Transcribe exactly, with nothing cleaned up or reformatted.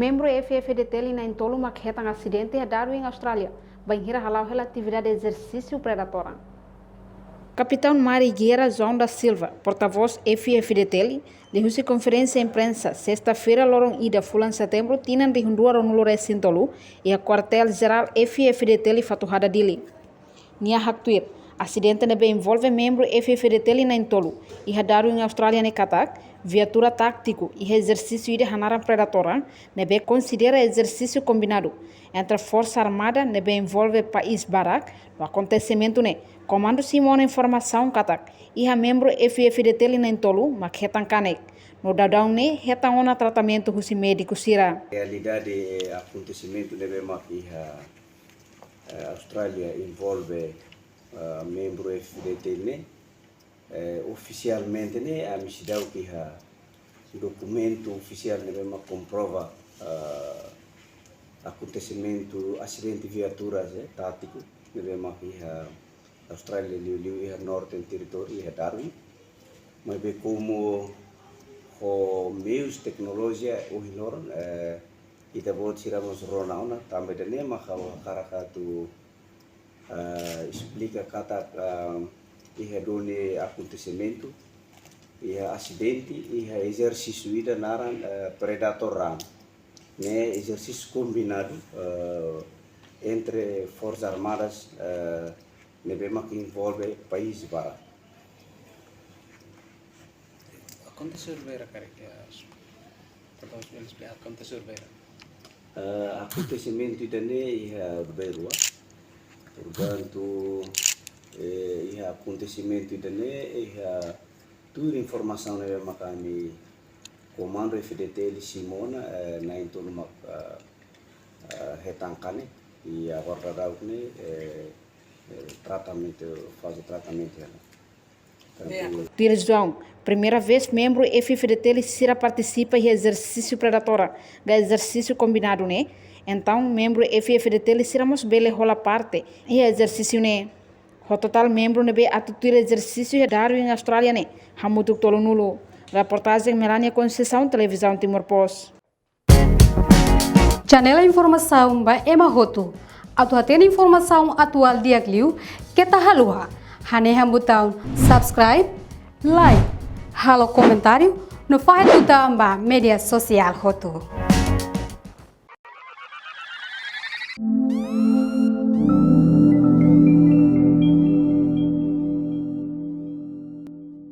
Membru F-FDTL na'in-tolu mak hetan asidente iha Darwin, Austrália, bainhira hala'o hela atividade ezersísiu Predator an. Kapitaun Mar e Guerra João da Silva, portavós F-FDTL, liuhusi konferénsia imprensa, sesta-feira, loron ida, fulan setembru, tinan rihun rua ruanulu-resin-tolu, iha Kuartél Jerál F-FDTL Fatuhada, Dili. Nia haktuir, asidente ne'ebé envolve membru F-FDTL na'in-tolu iha Darwin, Austrália ne'e katak, viatura tátiku iha ezersísiu ida hanaran Predator an, ne'ebé konsidera ezersísiu kombinadu entre Forsa Armada ne'ebé envolve país barak. No akontesimentu ne'e, Komandu simu ona informasaun katak iha membru F-FDTL na'in-tolu mak hetan kanek. No daudaun ne'e hetan ona tratamentu husi médiku sira. Realidade, eh, akontesimentu ne'ebé mak iha, eh, Austrália envolve, eh, membru F-FDTL ne'e, eh, ofisialmente ne'e, ami seidauk iha dokumentu ofisiál ne'ebé mak komprova, eh, akontesimentu asidente viaturas, eh, tátiku ne'ebé mak iha Austrália, liuliu iha Northern Territory, iha Darwin. Maibé komu ho meius teknolojia ohin loron, eh, ita-boot sira mós rona ona, tanba ida-ne'e mak ha'u hakarak atu, eh, esplika katak, eh, iha duni akontesimentu, iha asidente, iha ezersísiu ida naran, eh, Predator an. Ne'e ezersísiu kombinadu, eh, entre Forsas Armadas, eh, ne'ebé mak envolve país barak. Akontese buat saida karik, ya, portavós bele esplika akontese buat saida? Eh, akontesimentu ida-ne'e iha buat rua. Portantu, eh, iha akontesimentu ida-ne'e, iha tuir informasaun ne'ebé mak ami Komandu F-FDTL simu ona, eh, na'in-tolu mak, eh, eh, hetan kanek, i agora daudaun ne'e, eh, eh, tratamentu, faze tratamentu hela. Tantu Tuir João, primeira vez membru F-FDTL sira partisipa iha ezersísiu Predator an, ka ezersísiu kombinadu ne'e. Entaun, membru F-FDTL sira mós bele hola parte iha ezersísiu ne'e. Ho totál membru ne'ebé atu tuir ezersísiu iha Darwin, Austrália ne'e hamutuk tolunulu. Reportajen Melania Conceição, Televizaun Timor Post. Channel informasaun ba ema hotu. Atu hatene informasaun atuál di'ak liu, keta haluha hanehan butaun subscribe, like, halo komentáriu, no fahe tutan ba média sosiál hotu.